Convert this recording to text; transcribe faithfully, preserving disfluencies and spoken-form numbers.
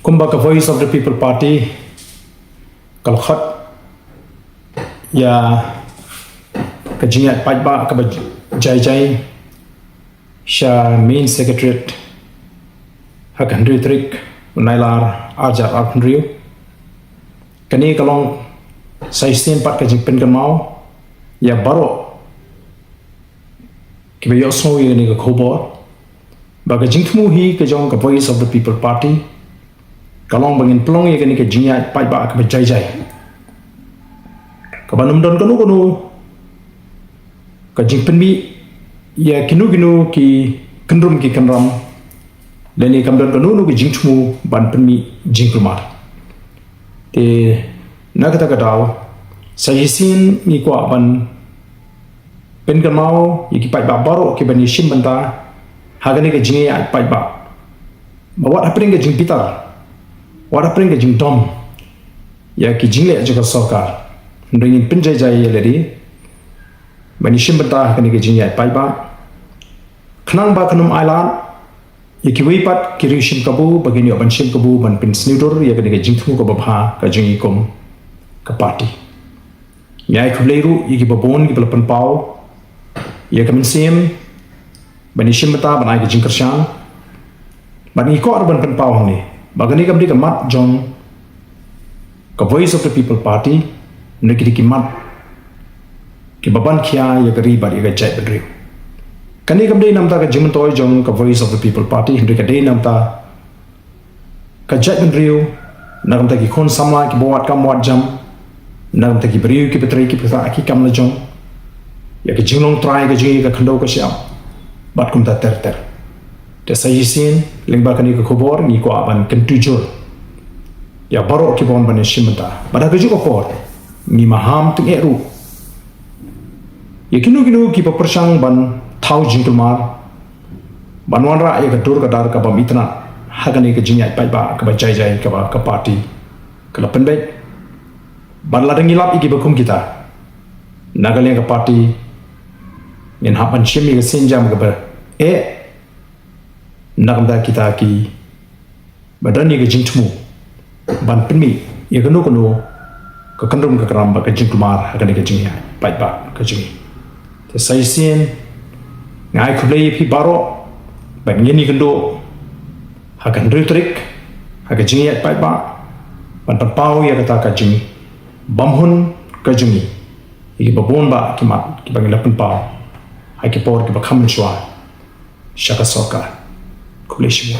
Kumba ka Voice of the People Party ka la khot ïa ka jingïaid paidbah kaba jai jai sha Main Secretariat ha ka hynriew tarik u Nailar arhajar arphew hynriew. Kane ka long sa shisien pat ka jingpynkynmaw ïa baroh kiba ïohsngew ïa kane ka khubor ba ka jingthmu hi ka jong ka Voice of the People Party ka long ba ngin pynlong ïa kane ka jingïaid paidbah kaba jai jai, kaba ym don kano kano ka jingpynmih ïa kino kino ki kynrum ki kynram, lane kam don kano kano ka jingthmu ban pynmih jingkulmar. Te na kata ka daw sa shisien ngi kwah ban pynkynmaw ïa ki paidbah baroh kiban ïashim bynta ha kane ka jingïaid paidbah ba wat hapdeng ka jingbitar, wat hapdeng ka jingdom ïa ki jingleh jong ka sorkar, hynrei ngin pynjai jai ïa lade ban ïashim bynta ha kane ka jingïaid paidbah. Khnang ba kan ym ailad ïa kiwei pat ki riew shim kabu ba kin ïoh ban shim kabu ban pynsngewdur ïa kane ka jingthmu kaba bha ka jong ngi kum ka party. Ngi ai khublei ruh ïa kiba bun kiba la pynpaw ïa ka mynsiem ban ïashim bynta ban ai ka jingkyrshan. Bad ngi kwah ruh ban pynpaw hangne ba kane kam dei ka mat jong ka Voice of the People Party, hynrei ki dei ki mat kiba ban khia ïa ka ri bad ïa ka jaitbynriew. Kane kam dei namar ka jingmyntoi jong ka Voice of the People Party, hynrei ka dei namar ka jaitbynriew, na ka bynta ki khun samla kiba wad kam wad jam, na ka bynta ki briew kiba trei kiba ktah ki kam la jong, ïa ka jinglong trai ka jong ngi, ka khyndew ka shyiap bad kumta ter ter. Te sa shisien lyngba kane ka khubor ngi kwah ban kyntu jur ïa baroh kiba wan ban ïashim bynta. Bad ha kajuh ka por ngi maham tyngeh ruh ïa kino kino kiba pyrshang ban thaw jingkulmar, ban wanrah ïa ka dur ka dar ka bym itynnad ha kane ka jingïaid paidbah kaba jai jai kaba ka party ka la pynbeit. Bad lada ngi lap ïa kiba kum kita na ka liang ka party, ngin hap ban shim ïa ka sienjam kaba eh na ka bynta kita kiba don ïa ka jingthmu ban pynmih ïa kano kano ka kynrum ka kynram bad ka jingkulmar ha kane ka jingïaid paidbah ka jong ngi. Te sa shisien nga ai khublei ïa phi baroh bad ngin ïakynduh ha ka hynriew tarik ha ka jingïaid paidbah ban pynpaw ïa kata ka jingbymhun ka jong ngi ïa kiba bun bah ki mat kiba ngi la pynpaw ha ki por kiba kham mynshuwa sha ka sorkar. Khublei shibun.